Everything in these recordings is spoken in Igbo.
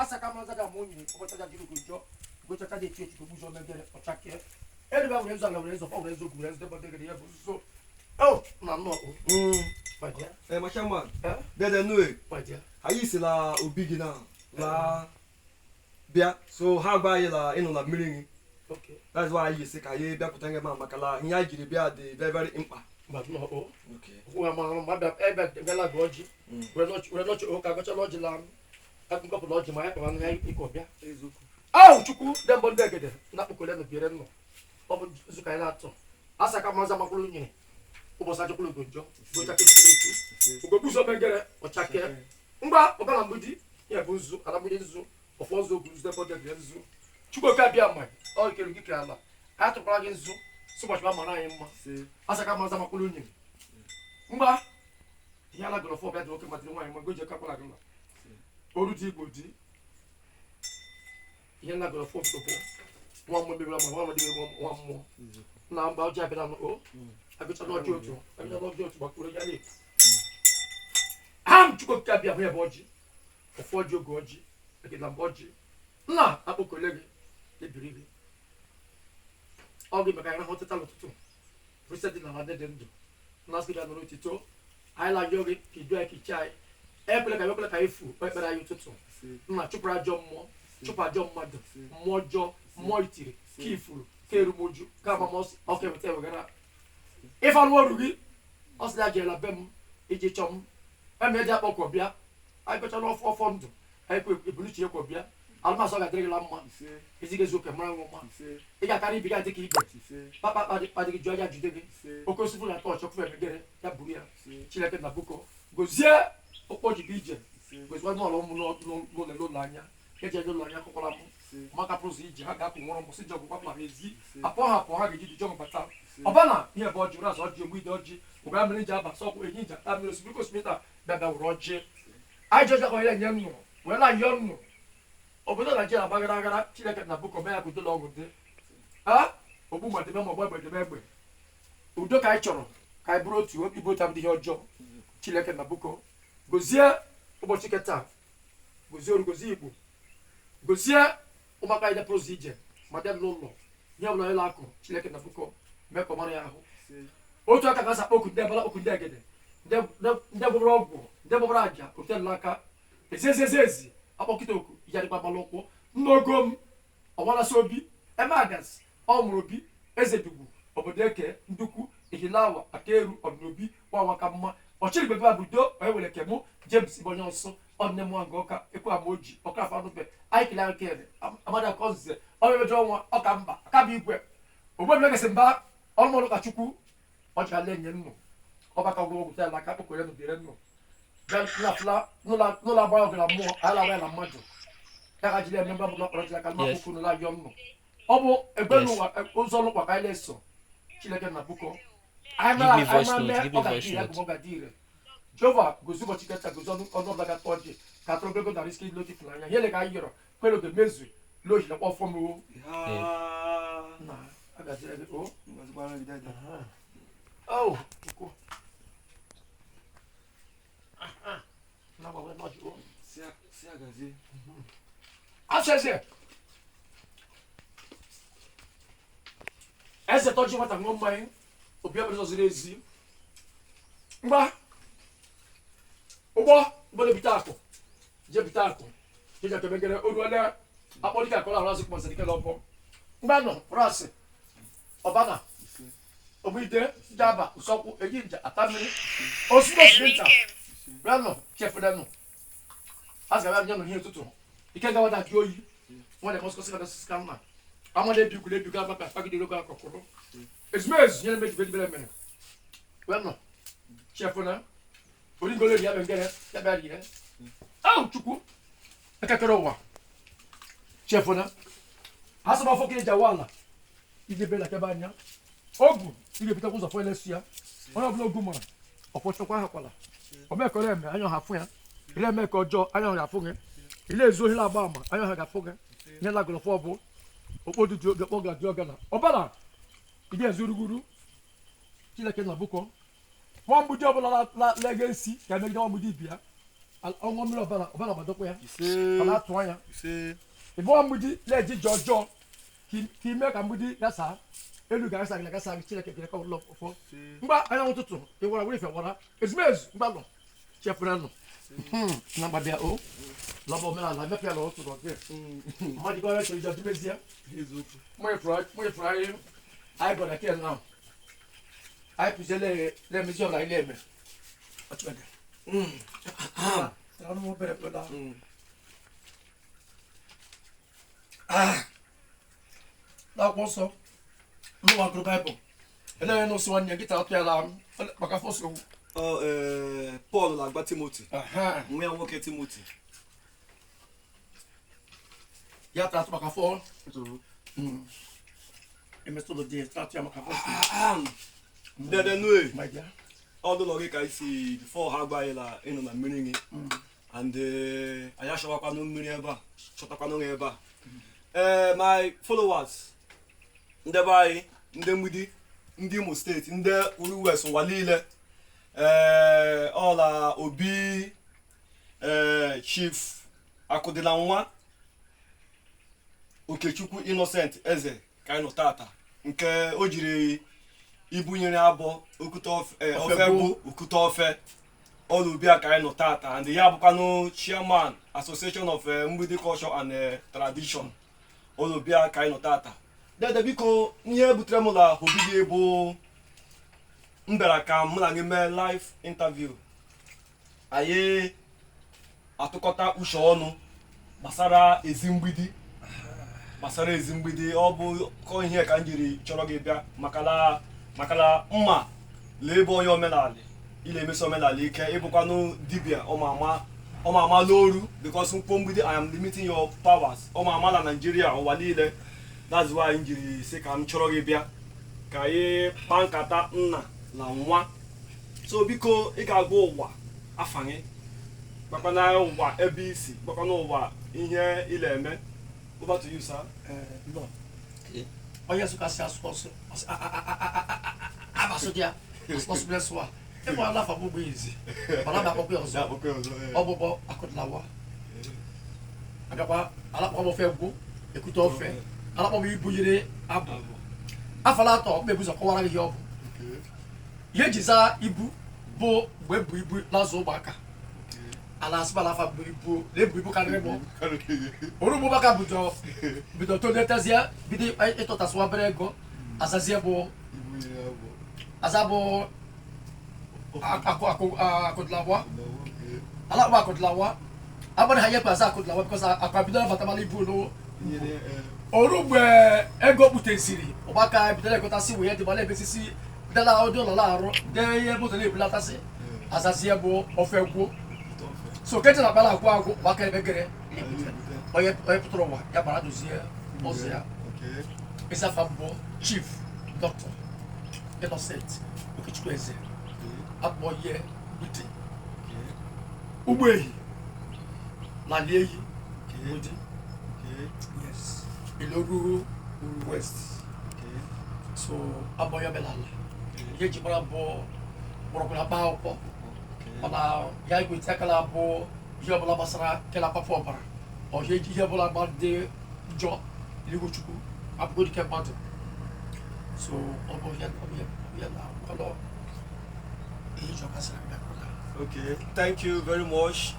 Asa ka maza ga mụ nyere ụbọchị aja jiri ugo gochacha dị echi echi gbuzo megere ọchake elu ba were nzu ala were nzu ọfọ were nzu ogwu were nzu debe degere ya bụ nzu o na nnọọ o. My dear. Eh, my chairman. Eh? Dede Nue, My dear. anyị si la obi gị na la bịa, so ha gwa anyị la ịnọ na mmiri gị. Okay. That's why anyị si ka anyị bịakwute gị ma maka la ihe anyị jiri bịa dị very very mkpa. Ma nnọọ o. Okay. Okwu ha mara mma bịa ebe bịala gị ọjị. Were nọchị ụka gọchala ọjị la akụkọpụla ọjị ma ya kpara ya ịkọ bịa. Eziokwu. Ahụ Chukwu dị mbọ ndị egede na akpụkọle na biere nnọ. Ọ bụ nzukọ anyị na-atọ. Asa ka maza makwụrụ nyere. Ụbọchị ajakwụrụ ugo njọ. Gochake chukwu echu. Ugo gbuzo megere ọchake. Ngwa ọbara mgbidi ya bụ nzu ala mgbidi nzu ọfọ nzu ogwu nzu debe ọdẹ nzu. Chukwu oke abịa ma ọ kere gị kere ala. Anyị tụkwara gị nzu sị ụbọchị ma mara anyị mma. Asa ka maza makwụrụ nyere. Ngwa ihe ala gọrọ fọ bịa dị nwoke ma dịrị nwaanyị ma goje kakwara gị nla. Oru dị igbo dị ihe nna gọrọ fọ bụ nwa mmụọ mebiri ma nwa mmụọ dịrị nwa mmụọ na mgba ọjọọ abịa na o agụchala ọjọọ otu agụchala ọjọọ otu gbakwuru ya na-efu ham. Chukwu okike abịa hụ ya bụ ọjị ọfọ ọjị oge ọjị ekele mgbe ọjị nna akpọkole gị ebiri gị ọ gị maka anyị rahụ teta n'ụtụtụ rụsị dị n'ala ndị dị ndụ nna sị gị nụrụ otito anyị na-ayọ gị ka idu anyị ka iche anyị ekwele ka anyị ekwele ka anyị fu ekpere anyị ụtụtụ nna chụpụrụ ajọ mmụọ chụpụ ajọ mmadụ mmụọ ọjọọ mmụọ itiri ka ifuru ka erumoju ka amamọsị ọka eweta ewegara ife ọnụ ọrụ gị ọ sị ya jeela be m iji chọọ m eme eji akpọ kwọ bịa anyị kọchala ọfọ ọfọ ndụ anyị kwe ebuluchi ekwo bịa alụmasị ọ ga-adịrị gị la mma ezi gị eziokwu mara nwa mma ị ga-akarị ibi gị adị ka igwe kpakpa kpadị gị jụọ ya jide gị oke osisi na tọọchị ọkụ emegere ya buru ya. Chineke na buko gozie ụkpọ jibi ije gozikwa n'ụlọ ụmụ n'ụlọ n'ụlọ anya eji eje ụlọ anya kọkwara m maka pụrụ ije ha ga-apụ nwụrụ m sị ji ọgwụ kwapụ ha ezi apụ ha apụ ha ga-eji ji jọgụ bata ọbana ihe bụ ọjị ụrazụ ọjị ogbu ide ọjị ụgara mmiri ji aba sọkwụ enyi ji ata mmiri osimiri osimiri taa bịa bịa wụrụ ọjị anyị ji ọjị akọnyere nye nnụ wee na yọọ nnụ obodo Naijiria agbagara aghara. Chineke na buko mee ya ka udo na ọgwụ dị a ogbu ma debe ma ọgba egbe debe egbe udo ka anyị chọrọ ka anyị bụrụ otu ibu otu abụghị ihe ọjọọ. Chineke na buko gozie ụbọchị nke taa gozie oru gozie Igbo gozie ụmụaka anyị depụrụ ụzọ ije ma dị n'ụlọ ihe ọbụla ịla akụ. Chineke na buko mee ka ọ mara ya ahụ otu aka ka a akpọ oku ndị ebala oku ndị egede ndị gbọbara ọgwụ ndị gbọbara aja otu aka ezi ezi ezi ezi akpọkịta oku iji adịkwa gbala ụkwụ nna ogo m ọnwalasị obi eme agas ọ mụrụ obi eze dugwu obodo eke ndukwu ehilawa akaeru ọdịnobi nwanwa ka mma ọchịrị gbebe abudo onye were kemụ James ibonye ọsọ ọdịne mụa nga ọka ekwe ama oji ọka afọ anụbe anyị kele anyị kele amadi akọnze ọrụ emeju ọnwa ọka mba akaba igwe ogbebilegesị mba ọlụmọlụ ka Chukwu ọchịala enye nnụ ọbaka ọgwụ ọgwụ tela aka kpọkọrọ nụ bire nnụ n'ụlọ agbara ọgụ na mmụọ anyị na-agba ya na mmadụ ya ka jiri eme mgbe ọbụla kpọrọ jiri aka Yes. mmakpụkụ n'ụlọ ayọ nnụ ọ bụ egbe n'ụwa ụzọ n'ụkwa ka anyị na-eso. Chineke na buko anyị Give mara me anyị voice mara note. mee Give me ọ voice ga-adị ire note. ọ ga-adị ire. Jehova gozi ụbọchị kacha gozi ọnụ ọnụ ọbụla ga-atọ ọjị ka atụrụ ogologo na riski ilu n'anya ihe ka anyị yọrọ kwere oge mezu lohi nakwa ọfọ m o na agaziri gị o. Oh, Chukwu. Na gwa nọjị o. Si agazie. Asị eze. Eze tọji nwata ṅụọ mmanya obi ebere zọziri ezi. Ngwa. Ụgbọ ụgbọ na-ebute akụ. Je bute akụ. Je je kemegere oruole akpọ dịka akọrọ ahụ azụ kpọsịrị ike n'ọbọ. Ngwa nọ rọsị. Ọbana. Ogbide jaba nsọkwụ eji nja ata mmiri. Osimiri osimiri nta. Bịanụ chefudenụ. A sị ga bịa nụ ihe ụtụtụ. Ike gawa da jụ oyi. Nwa dị kọsịkọsị ka dọsịsị ka nna. Amada ebi gwuru ebi ga agbapụ akpagide ogo akọkụrụ. Ezumezu nyere meji bedibere mere. Bịanụ chefuna. Oringolo eri ya bụ ngere ya bịa rie. Ahụ Chukwu ekekere ụwa. Chefuna. Ha sị m afọ ka eji awa ala. Ije bela kebe anya. Ogwu ị ga-ebitakwa ụzọ fọ elesu ya. Onye ọbụla ogwu mara ọkwọ chọkwa ha kwala. Omekọrọ eme anya ọha afụ ya. Ile eme ka ọjọọ anya ọha afụ gị. Ile ezu ohi agba ama anya ọha ga-afụ gị. Ihe lagoro fọ bụ okpodudu oge kpọ ga-adị ọgana. Ọbara ị ga-ezu uruguru. Chineke na bụkọ. Nwa mgbidi ọbụla lega esi ka emegide nwa mgbidi ibi ya. Ọṅụ mmiri ọbara ọbara gbadokwa ya. Ise. Ọ na-atụ anya. Ise. Ịbụọ mgbidi na-eji ije ọjọọ ka ime ka mgbidi gasa elu ga-agasa gị gasa gị. Chineke gị ka ụlọ ụfọ mgba anyanwụ ụtụtụ ịwara were ife wara ezumezu mgbalụ chefere nụ na mgbabịa o lọba omenala mepịa na ụtụtụ ọdị mmadụ gị ọrịa chọrọ ije ọdịmezie. Eziokwu. Mụ ifuru anyị gọrọ ke na anyị pụziele na-emezi ọla anyị na-eme ọchụmadị. Ọnụ m obere kpụla. N'akwụkwọ nsọ mụnwa gụrụ Baịbụl eleghị n'ụsọ nwanne gị tara ya la maka fọsọ. Ọ Paul na-agba Timoti, nwa ya nwoke Timoti. Ya tara atụ maka fọ emetụlụ dị tara atụ ya maka fọsọ. Dede Nue. My dear. Ọ dụlọ gị ka isi before ha gwa anyị na ịnọ na mmiri gị and anyị achọwakwanụ mmiri ebe a, chọtakwanụ gị ebe a. Ee, my followers, ndị be anyị, ndị Mgbidi, ndị Imo Steeti, ndị Uru West, ụwa niile, ee, ọla obi ee Chief Akụdịla nwa Okechukwu Innocent Eze ka anyị nọ tata, nke o jiri ibunyere abụọ okwute ofe ofe bụ. Bụ okwute ofe ọlụbịa ka anyị nọ tata, and ya bụkwanụ chairman Association of Mgbidi Culture and Tradition. Ọlụbịa ka anyị nọ tata. Dede, biko, ihe butere m na obi gị bụ m bịara ka mụ na gị mee live interview, anyị atụkọta uche ọnụ gbasara ezi mgbidi, gbasara ezi mgbidi. Ọ bụ kọ ihe ka m jiri chọrọ gị bịa, makana mma lee ebe onye omenala ile emesi omenala ike, ịbụkwanụ dibịa ọma ama n'oru, because mkpo mgbidi, I am limiting your powers, ọma ama na Nigeria, ụwa niile. That's why m jiri sị ka m chọrọ gị bịa ka anyị kpaa nkata nna na nwa. So biko, ị ga-agwa ụwa afa gị, gbakwana ụwa ebe isi, gbakwana ụwa ihe ị na-eme. Over to you, sir. Nọ onye Nsụka si asụ ọsụ abasụ dị ya asụ ọsụ a ịmụ ala afa gbogbo izi mana ma akpọkwa ya ọzọ ọgbụgbọ Akụdịlawa abịakwa alakpọ m ofe gwụ ekwute ofe alakpọ m ibunyere abụ afọla atọ m ebuzo kọwara gị ihe ọ bụ. Ihe eji zaa ibu bụ mgbe ebu ibu n'azụ ụmụaka ala asịbala afa bụ ibu na-ebu ibu karịrị mụ orugbo maka bido bido toletezie bido ịtọtasịwa obere ego azazie bụ aza bụ akụ akụ Akụdịlawa alakpọ Akụdịlawa agbara ha nyekwa aza Akụdịlawa because akụ abido batamala ibu n'o oru mgbe ego kputesiri ụgbaka bidoro egotasị wee dị gbala ebesisi bidala ụdị ụlọ arụ dee ihe moto na-ebulatasị azazie bụ ofe gwuo. So keji na akpala agwụ agwụ ụgbaka ebegere onye onye pụtara ụwa ya gbara dozie ụzọ ya. Ịzafa mbụ Chief Dr. Innocent Okechukwu Eze akpọ ihe Mgbidi ụgbọ ehi lali ehi Mgbidi, yes, Iloru West. So abọ ya omenala ihe eji mara bụ mgbọrọgwụ na mkpa akwụkwọ, mana ya igwete akala bụ ihe ọbụla gbasara kela akpafu ọbara ọ ihe ihe ọbụla gba dị njọ n'ihu Chukwu abụgo dike mmadụ. So ọ bụ ihe ọ bụ ihe ọ bụ ihe na ọlọ ihe iji ọkasịrị mbịakwụla. Okay, thank you very much.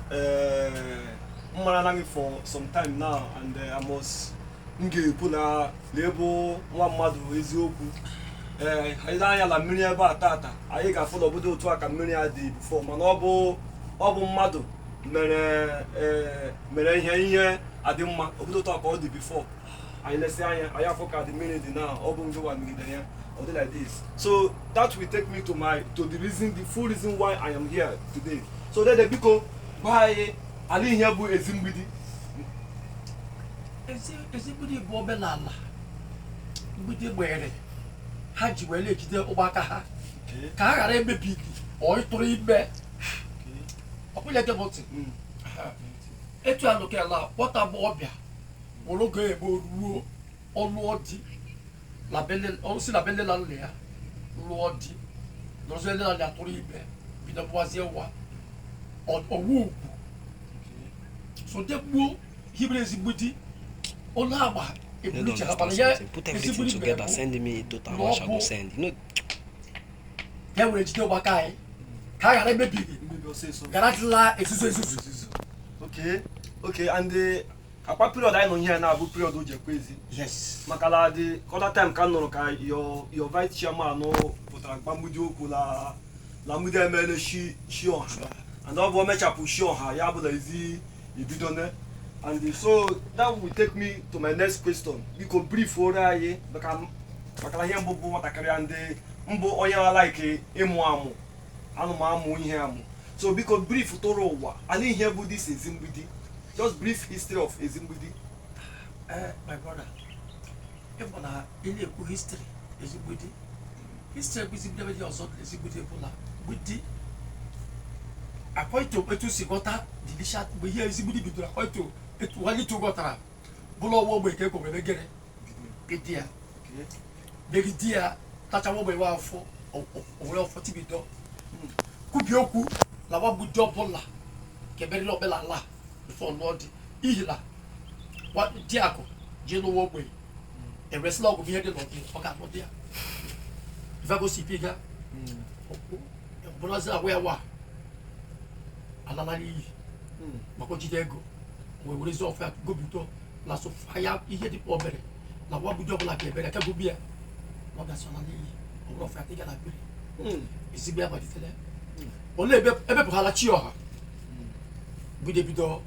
M mara gị for some time now and I must m ga-ekwu na na-ebu nwa mmadụ eziokwu. Ee, anyị lee anya na mmiri ebe a tata, anyị ga-afụ na obodo otu a ka mmiri a dị before, mana ọ bụ mmadụ mere ee mere ihe adị mma. Obodo otu a ka ọ dị before. Anyị lesi anya, anyị afụ ka dị mmiri dị now, ọ bụ ngịwa megidere ya ọ dị like this. So that will take me to the reason, the full reason why I am here today. So dede, biko, gwa anyị ala ihe bụ ezi mgbidi. Ezi mgbidi bụ omenala mgbidi gbere ha ji wee na-ejide ụmụaka ha ka ha ghara emebi ọ ịtụrụ ime ọkpụnye gị ntị. Etu a nụke ala nwata agbọghọbịa wụrụ oge ebe ruo ọlụọ di si na be nne na nna ya lụọ di nọrọzie nne na nna ya tụrụ ime bido mụwazie nwa owu ugwu. So ndị gboo hibere ezigbo di ụlọ agba You don't ebuluche ha understand mana ya something. Put ezigbo everything di mere together. bụ Send me total na how much ọ I go bụ send. You know, ya were jide ụgbaka anyị ka a ghara emebi gị, Mmebi ọsịsọ. ghara adịla ezuzu ezuzu. Ezuzu. Okay, and the akwa period anyị nọ ihe na-abụ period o ji ekwe ezi. Yes. Maka na the other time ka m nụrụ ka your vice chairman pụtara gba mgbidi okwu la mgbidi emele shi shi ọha, and ọ bụ o mechapụ shi ọha ya bụ na ezi ebidone. And so that will take me to my next question. Biko brief ore anyị maka na ihe mbụ bụ nwatakịrị ya ndị mbụ onye like ịmụ amụ anụ m amụ ihe amụ. So biko brief tụrụ ụwa anyị ihe bụ this ezi mgbidi, just brief history of ezi mgbidi. Eh, my brother, ịbụ na ị na-ekwu history ezigbo di, history bụ ezigbo ebe dị ọzọ dị ezigbo di bụ na mgbidi, according to etu si ghọta the initial mgbe ihe ezigbo di bidoro, according to etu wali tu ghọtara bụrụ ọwa ogbe ka ekwe megere gidi ya megide ya tachawa ogbe wa afọ owere ọfọ tibido kwubi okwu na nwa mgbidi ọbụla ka emerịla omenala before lụọ di, ihi na di akụ ji lụwa ogbenye eresịla ọgwụ ihe dị n'ọdị ọ ga-alụ di ya ife ga bụrụzi agwa ya wa alala n'iyi maka o jide ego wee werezi ọfọ ya gobido na sofa ya ihe dị obere na nwa mgbidi ọbụla ka ebere ka gobi ya na ọ ga-asị ọla n'iyi ọ bụrụ ọfọ ya tịga na mmiri ezigbo ya malitere olee ebe ebepụghala chi ọha bido ebido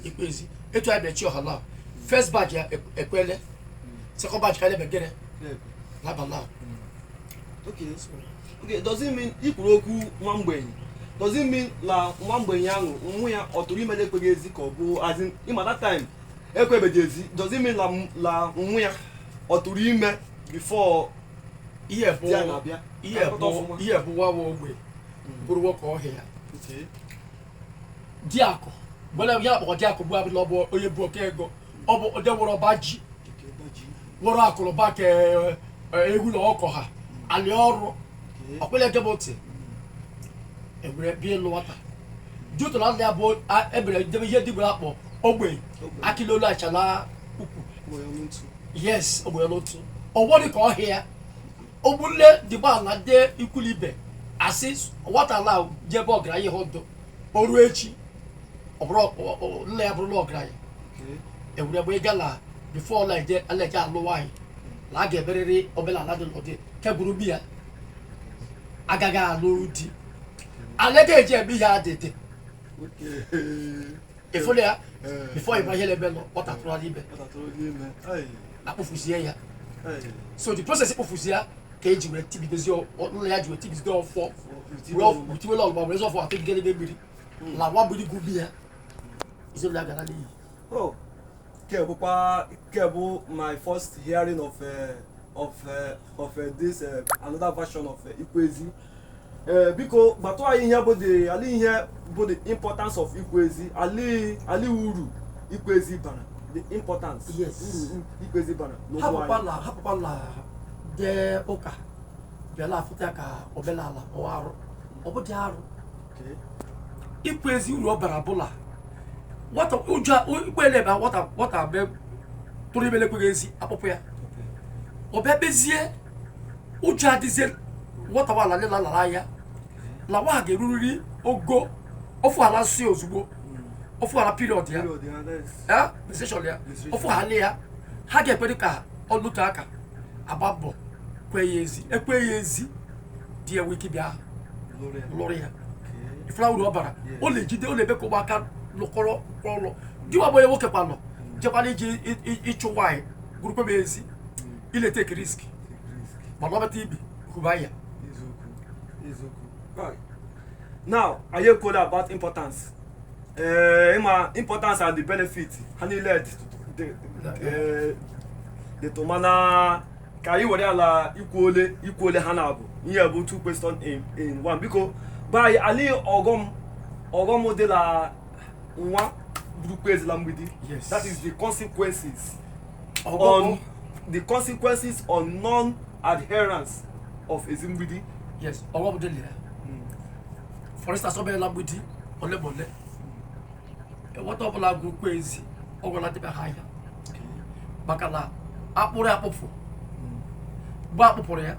ikpe ezi etu anyị bịa chi ọha na first batch ya ekwele, second batch ka anyị megere n'abalị a. Okay, does it mean ikwuru okwu nwa mgbenyi, does it mean la nwa mgbenyi ahụ nwa ya ọ tụrụ ime na-ekweghị ezi ka ọ bụ as in ịma that time ekwebeghị ezi, does it mean la nwa ya ọ tụrụ ime before ihe bụ di ya na-abịa? Ihe Akọta bụ ọfụma. Ihe bụ nwa nwa ogbe bụrụ nwoke ọhịa ya di akụ mgbe ya kpọrọ di akụ bụ abụla ọ bụ onye bụ oke ego, ọ bụ onye nwere ọba ji, nwere akụrụba ka ewu na ọkọ ha alị ọrụ ọkpụle ege bụ ntị enwere bịa ịlụ nwata dị ụtọ na nna ya bụ ebere debe ihe dibere akpọ ogbenye akịlolu achala ukwu. Yes, ogbenye n'otu ọgbọ dị ka ọhịa ogbule dịgba na ndị ikwulibe asị nwata ala jebe ọgaranya ihe ndụ o ruo echi ọ bụrụ nna ya bụrụla ọgaranya ewure mgbe gala before ọla alaeje alụ nwaanyị na a ga-emerịrị omenala dị n'ụdị kebụrụ bi ya agaghị alụ di alaga eji eme ihe adịdị ịfụrụ ya before ịma ihe na-eme nọ nwata tụrụ ime akpụfuzie ya. So the process ịkpụfuzie ya ka eji were tibidozie nna ya ji were tibidozie ọfọ were tiwele ọlụgba were ọfọ atụgide n'ebe mmiri la nwa mmiri gwubi ya ezinụlọ ya gara n'iyi. Oh, ke bụkwa ke bụ my first hearing of this another version of Ikwezi. Biko gbatụ anyị ihe bụ the ali ihe bụ the importance of Ikwezi, ali uru Ikwezi bara, the importance. Yes. Uru Ikwezi bara n'okwu hapụkwa anyị. La hapụkwa la dee ụka bịala afụta ya ka omenala ọ arụ ọ bụ dị arụ. Ikwu ezi uru ọ bara bụla nwata ụjọ ikpe ele ebe nwata nwata be tụrụ ime ekweghị ezi akpụpụ ya ọ bịa kpezie ụjọ adịzie nwata nwaala lela lara ya la nwa ga-eruriri ogo ofu ala nsị ozugbo ofu ala period ya. Period ya, that is- Ya menstruation ya. Menstruation. Ofu ha ya ha ga-ekwe ka ọ lụte aka agba mbọ kwe ya ezi ekwe ya ezi di ya nwee ike bịa Lụrụ ya. lụrụ ya. Ifula uru ọ bara. Ọ na-ejide ọ na-eme ka ụmụaka lụkọrọ ọlụ di nwa onye nwoke kwanụ jekwana iji ịchụ nwaanyị gụrụkwe m ezi ile take risk mana ọ bata ibi hụba ya. Eziokwu, eziokwu. Right. Now anyị ekwuola about importance, ịma importance and the benefit ha niile dịtụ, mana ka anyị were ala ikwu ole ha na-abụ ihe bụ two question in one. Biko gba anyị ali ọghọm dị na nwa burukwa ezila mgbidi. Yes. That is the consequences ọghọm on the consequences on non-adherence of ezi mgbidi. Yes, ọghọm dị na ya. For instance, ọ bịala mgbidi ole ma ole Nwata ọbụla gụ ụkwụ ezi, ọ gwara dịbe ha ahịa, maka na akpụrụ ya akpụfụ. Mgbe akpụpụrụ ya,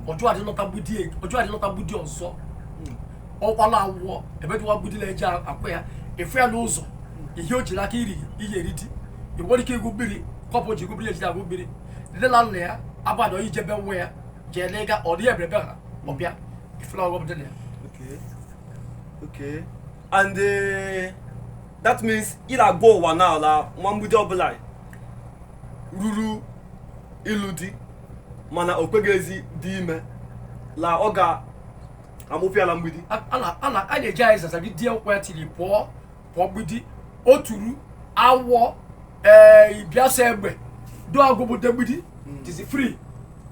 ọjụọ adị lọta mgbidi, ọjụọ adị lọta mgbidi ọzọ. Ọkwala awụọ ebe dịwa mgbidi na-eji akwụ ya efu ya n'ụzọ. Ihe o jiri aka iri ihe eri di, ị nwere ike igwu mmiri kọpụ o ji egwu mmiri, ejiri agwụ mmiri. Nne na nna ya agbado ijebe nwa ya jee lega ọ dị eberebe ha ọbịa ifela ọghọm dị na ya. Okay, and that means ị na-agwa ụwa na ala nwa mgbidi ọbụla ruru ịlụ di mana o kweghị ezi dị ime la ọ ga-amụpụ ya la mgbidi. A na-eji anyị zaza gị die ụkwụ ya tiri pụọ pụọ mgbidi oturu awọ ee bịa egbe do agụbụde mgbidi dizi free.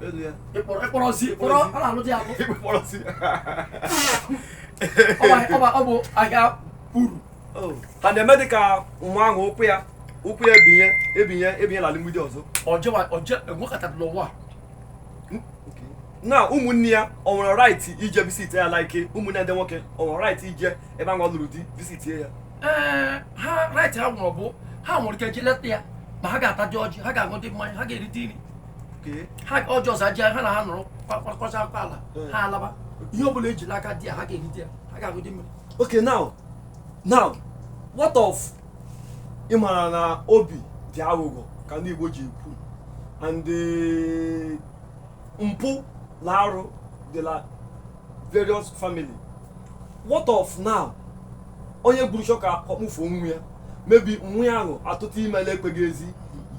Elu ya. Ịkpọrọ ịkpọrọzi ịkpọrọ a na-alụ di alụ. Ịkpọrọzi. Ọ bụ ahịa uru. Oh. Ha na-eme dị ka nwa ahụ ụkwụ ya ebinye ebinye ebinye n'ala mgbidi ọzọ. Ọjọọ ọjọọ enwekọtara n'ụwa. Na ụmụnne ya, ọ nwere right ije visit ya? Like ụmụnne ndị nwoke, ọ nwere right ije ebe ahụ ọ lụrụ di visit ya? Ee, ha right ha nwere bụ ha nwere ike je leta ya, ma ha ga-ata dị ọjị, ha ga-aṅụ dị mmanya, ha ga-eri dị nri. Ha ọjọọ ọzọ aja ha na ha nọrọ kpakọcha akwa ala. Ha alaba ihe ọ bụla ejiri aka di ya, ha ga-eri di ya, ha ga-aṅụ dị mmiri. Okay, now what of ị mara na obi dị aghụghọ ka ndị Igbo ji ekwu, and mpụ na arụ dị la various family? What of now onye gburu chọ ka ọ kpụfuo nwa ya, maybe nwa ya ahụ atụtụ ime na-ekweghị ezi,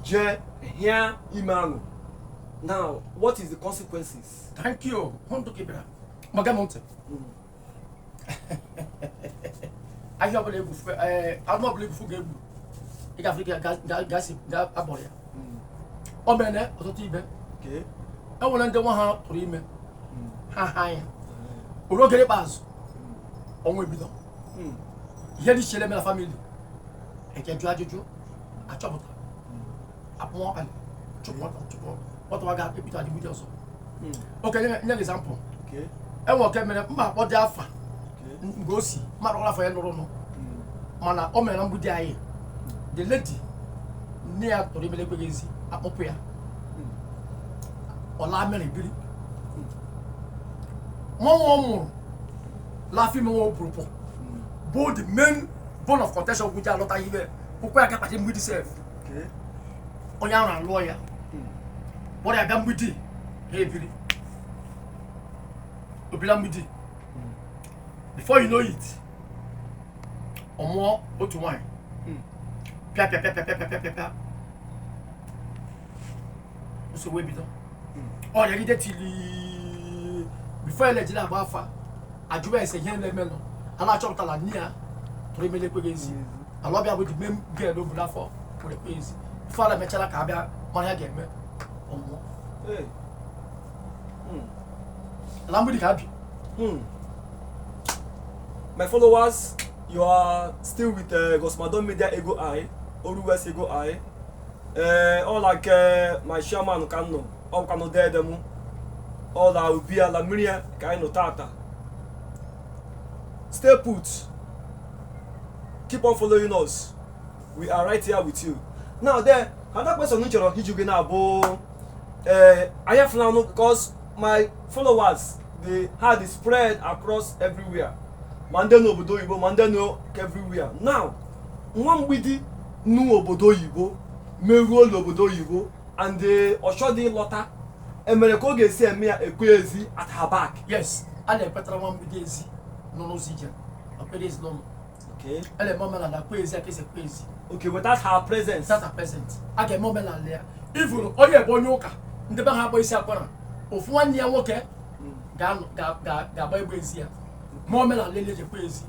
jee hịa ime ahụ? Now, what is the consequences? Thank you. Hụ ndụ gị bịara maga m ntị. Ahịa ọbụla egwu, ee, anụ ọbụla egwu ga-egbu, ị ga-afụ gasi ga-abọrọ ya. O mere ọtụtụ ibe. E nwere ndị nwa ha tụrụ ime ha ha ya oru oge ikpeazụ ọnwa ebido. Ihe dị iche eme na family nke jụọ ajụjụ achọpụta akpụọ ali chụpụ nwata, chụpụ nwata wa ga-ebido adịgbidi ọzọ. Oke nye gị example. Enwe oke mere mma akpọ dị afa. Mgbe o si mma akpọrọ afọ ya lụrụ nụ, mana o mere na mgbidi anyị, the lady nne ya tụrụ ime ekweghị ezi akpụpụ ya. Ọ laa mere biri nwa nwa ọ mụrụ lafọ ime nwa o buru pụ bụ the main bone of contention gwuji alọta ihe ụkwụ ya gakpachi mgbidi sef. Onye ahụ alụọ ya, kpọrọ ya bịa mgbidi, ha ebiri obila mgbidi. Before you know it, ọ mụọ otu nwaanyị. Pịa pịa pịa pịa pịa pịa pịa pịa, nsogbu ebido. Ọ rịagide tili before ele jiri agba afa ajụwa ese ihe na-eme nọ, a na-achọpụtala nne ya tụrụ imele ekweghị ezi ala ọbịa bụ the main girl o buru afọ were ekwe ezi. Before ala mechara ka abịa mara ya ga-eme, ọ nwụọ. Hey. Ala mgbidi ka abi. My followers, you are still with Gosmadon Media Ego Eye, Oru West Ego Eye. All like my chairman kan nọ, ọ kwanụ dede mụ. All la obi ala mmiri ya ka anyị nọ tata. Stay put. Keep on following us. We are right here with you. Now there, another question m chọrọ iju gị na-abụ anyị afụlanụ because my followers, they had spread across everywhere, ma ndị n'obodo oyibo, ma ndị nọ everywhere. Now, nwa mgbidi n'obodo oyibo meruo n'obodo oyibo and ọ chọdị ịlọta, emere ka ọ ga-esi eme ya ekwe ezi at her back? Yes, a na-ekwetara nwa mgbidi ezi nọ n'ụzọ ije akwere ezi n'ụlọ. A na-eme omenala kwe ezi aka esi ekwe ezi. Okay, without her presence? Without her present, a ga-eme omenala ya. Ifuru onye bụ onye ụka, ndị be ha agba isi akwara, ofu nwanne ya nwoke ga-agba egbe ezi ya ma omenala ele eji ekwe ezi.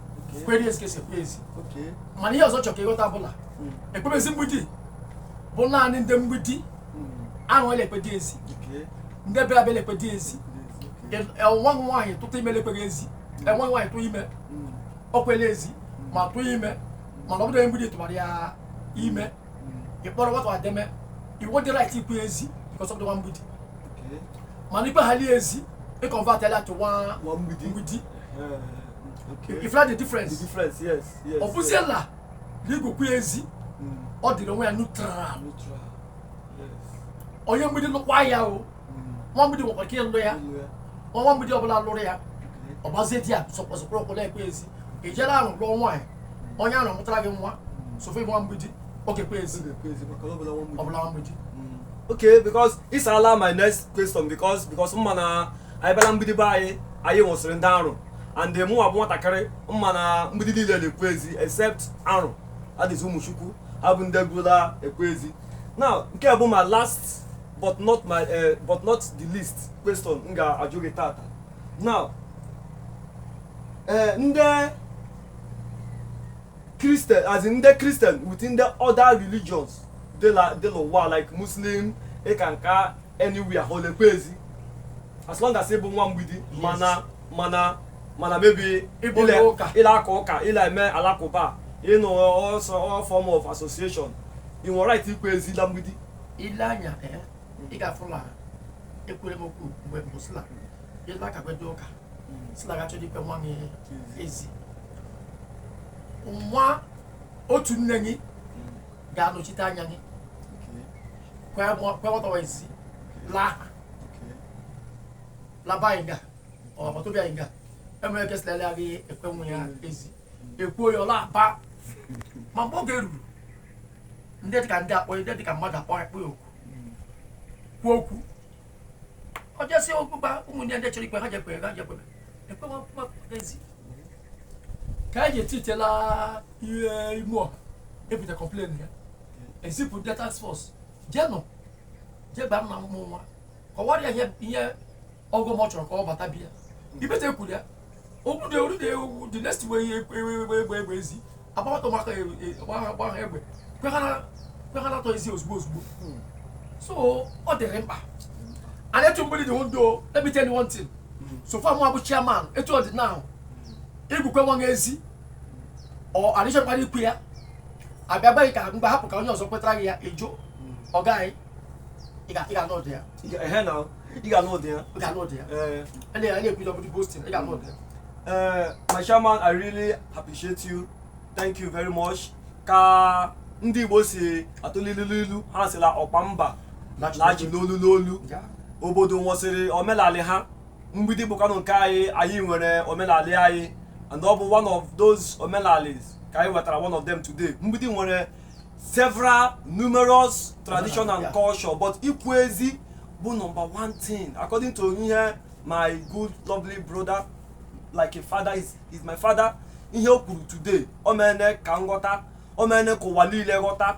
Kwere ezi ka esi ekwe ezi. Mana ihe ọzọ chọrọ ka ịghọta bụla ekpemezi mgbidi bụ naanị ndị mgbidi ahụ ele ekpe dị ezi. Ndị bịara bịa ekpe dị ezi. Nwa nwaanyị tụta ime lekweghị ezi, nwa nwaanyị tụ ime ọ kwela ezi ma tụ ime, mana ọ bụrụ onye mgbidi tụbara ya ime, ịkpọrọ nwata ademe iwu dị right ikwu ezi because of the nwa mgbidi. Mana ikpe ha ezi, ị convert ya to nwa Nwa mgbidi. mgbidi. Okay. If you like the difference. The difference, yes. Ọ bụziela Na igwukwu ya ezi, ọ dịrị onwe ya neutral. Onye mgbidi lụkwa ya o, nwa mgbidi nwekwara ike ịlụ ya. Nwa mgbidi ọbụla lụrụ ya, ọ gbazie di ya sọkwasịkwara ụkwụ na-ekwe ezi. Ijela ahụ lụọ nwaanyị, onye ahụ mụtara gị nwa sofe nwa mgbidi, ọ ga-ekwe ezi ọbụla nwa mgbidi. Okay, because ịsala my next question, because mma na anyị bịala mgbidi be anyị, anyị nwụsịrị ndị arụ, and mụnwa bụ nwatakịrị mma na mgbidi niile na-ekwu ezi except arụ adịzi ụmụchukwu ha bụ ndị gwụla ekwu ezi. Now, nke a bụ my last but not the least question m ga-ajụ gị tata. Now, ndị Christian, as in ndị Christian within the other religions dị n'ụwa, like Muslim, ịka nka, anywhere, ha olekwa ezi as long as ị bụ nwa mgbidi? Mana maybe Ịbụ onye ụka. Ile aka ụka, ile eme alakụba, ịnụ also all form of association, ị nwere right ikwu ezi na mgbidi? Ile anya, ị ga-afụ na ekwere m okwu mgbe mbụ sịla ile aka gbe dị ụka sịla ga chọrọ ikpe nwa gị ezi, nwa otu nne gị ga-anọchite anya gị kwe nwatawa ezi laa laba anyị nga ọ agbata obi anyị nga enwere ike sịla gị ekwe nwe ya ezi, ekwuo ya ọla aba. Ma mgbe oge ruru, ndị dịka ndị akpọ, ndị dịka mmadụ akpọ akpọ ya okwu, kwuo okwu ọ jesi okwu gba ụmụnne ndị chọrọ ikpe ha jekwe ha jekwe ekwe nwa ezi ka anyị ji etitela ihe ime ọha ebute complain ya, ezipụ ndị task force jenụ jee gbaa nna ụmụ nwa, kọwara ya ihe ọgụ ma ọ chọrọ ka ọ bata bịa ibete ekwuru ya okwu dị oru dị ewu. The next way, egbe egbe egbe ezi agbawata ụmụaka, gba ha egbe kwe ha na-atọ ezi ozugbo ozugbo. So ọ dịrị mkpa and etu mgbidi dị ndụ. Let me tell you one thing. So far mụ abụ chairman, etu ọ dị now, igwukwe nwa ezi ọ adịchọkwara ikwu ya abịa gba gị ka mgbe hapụ ka onye ọzọ kwetara gị ya ejo ọ gaghị. Ị ga-anụ ụdị ya. Ehe, na ị ga-anụ ụdị ya. Ị ga-anụ ụdị ya. Ee. A na-ekwu ọbụdị boasting, ị ga-anụ ụdị ya. My chairman, I really appreciate you. Thank you very much. Ka ndị Igbo si atụlilulu ilu, ha sịla ọkpa mba na-achị n'olu n'olu. Obodo nwesịrị omenala ha. Mgbidi bụkwanụ nke anyị. Anyị nwere omenala anyị, and ọ bụ one of those omenalis ka anyị wetara, one of them today. Mgbidi nwere several numerous tradition and culture, but ikwu ezi bụ number one thing, according to ihe my good lovely brother, like a father, is my father, ihe o kwuru today. O mene ka nghọta, o mene ka ụwa niile ghọta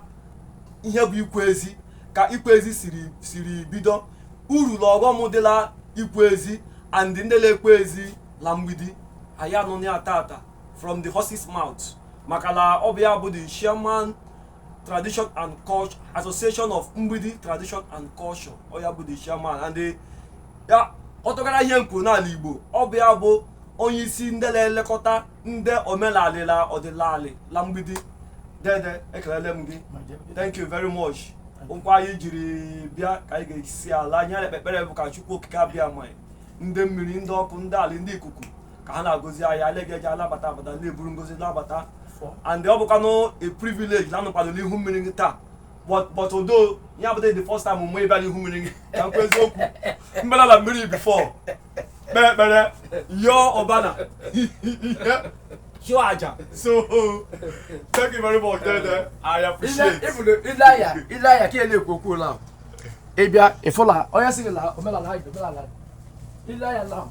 ihe bụ ikwu ezi, ka ikwu ezi siri bido, uru na ọghọm dịla ikwu ezi and ndị na-ekwu ezi la mgbidi. Anyị anụ ya tata from the horse's mouth, maka na ọ bụ ya bụ the chairman, Tradition and Culture Association of Mgbidi Tradition and Culture. Ọ ya bụ the chairman, and ya ọ tụgara ihe nkwu n'ala Igbo. Ọ bụ ya bụ onye isi ndị na-elekọta ndị omenala na ọdịnala la mgbidi. Dede, ekelele m gị. Thank you very much. Nkwa anyị jiri bịa ka anyị ga-esi ala anyị na ekpekpere bụ ka Chukwu Okike abịa ma ndị mmiri, ndị ọkụ, ndị ala, ndị ikuku, ka ha na-agọzi anyị. Anyị ga-eji alabata abata na-eburu ngozi nabata, and ọ bụkwanụ a privilege na anọkwanụ n'ihu mmiri gị taa. But although ya abụghị the first time mgbe ịbịa n'ihu mmiri gị, ka m kwuo eziokwu, mbela na mmiri before, kpee ekpere, yọọ ọbana ihe, chụọ aja. So thank you very much, Dede. I appreciate. Ile anya ka ele ekwu okwu la ịbịa ịfụla onye sị gị la omenala ha ji omenala. Ile anya la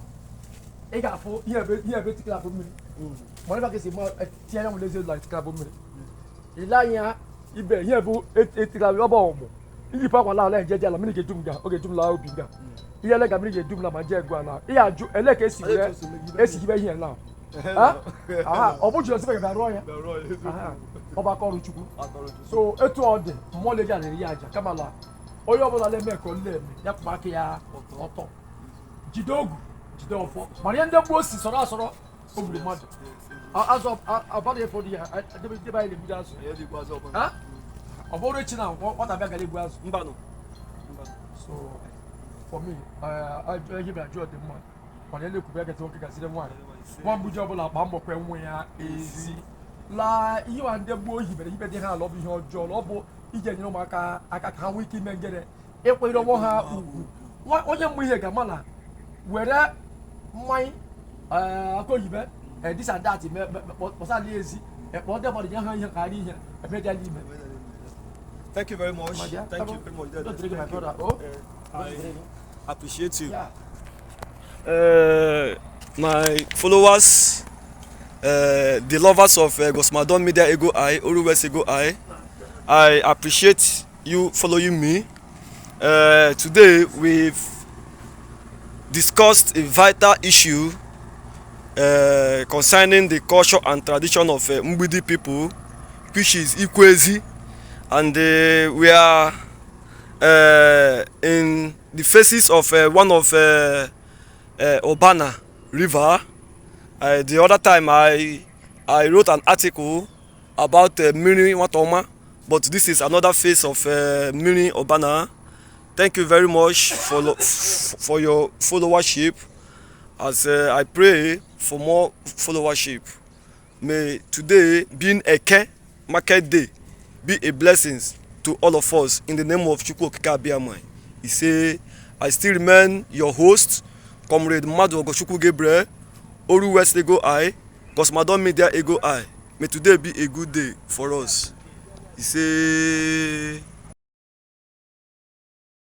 ị ga-afụ ihe ebe tikara abụ mmiri, ma ebe ka esi ma tinye anya nwere ezi la tikara abụ mmiri. Ile anya ibe ihe bụ etikara ọba ọmụ iyipụ akwa la ala eje ala mmiri ga-edum ga oge edum la obi nga ihe ele ka mmiri ga-edum la ma jee gụ ala ihe ajụ ele ka esi were esi hibe ihe la. Ha? Aha, ọ bụ jụrụ sị ga rụọ ya. Aha, ọ bụ aka ọrụ Chukwu. So etu ọ dị, mmụọ na-eji ala eri aja, kama la onye ọbụla na-eme ka ọ na-eme ya kwụba aka ya ọtọ, jide ogu, jide ọfọ, mana ihe ndị gboo si sọrọ asọrọ o gburu mmadụ. Azụ abalị ụfọdụ ya debe debe anyị na-egbuji azụ. Ha? Ọ bụrụ echi na nwata bịa gara egbu azụ. Mbanụ. So for me, ihe bịara jụọ dị mma, mana ele ekwube ya gazi nwoke gaziri nwaanyị. Nwa mgbuji ọbụla gba mbọ kwe nwe ya ezi. La ihe wa ndị gboo hibere hibe dị ha ala, ọ bụ ihe ọjọọ la ọ bụ iji enyere ụmụaka aka ka ha nwee ike ime ngere ịkwanyere ọgbọ ha ugwu. Onye mmụ ihe ga-ama na were mmanya aka oyibo, this and that, kpọsala ezi, kpọọ ndị mmadụ nye ha ihe ka ha rie ihe emediala ime. Thank you very much. My dear, Thank you very much. Don't drink, my brother. Oh, I appreciate you. Yeah. My followers, the lovers of Gosmadon Media Ego I, Oru West Ego I appreciate you following me. Today we've discussed a vital issue concerning the culture and tradition of Mgbidi people, which is Ikwezi, and we are in the faces of one of Obana River. The other time I wrote an article about Miri Watoma, but this is another face of Miri Obana. Thank you very much for your followership. As I pray for more followership, may today being Eke Market Day be a blessing to all of us in the name of Chukwu Okike Abiama. He say, I still remain your host, Comrade Madu Ogochukwu Gabriel, Oru West Ego I, Gosmadon Media Ego I. May today be a good day for us. He say.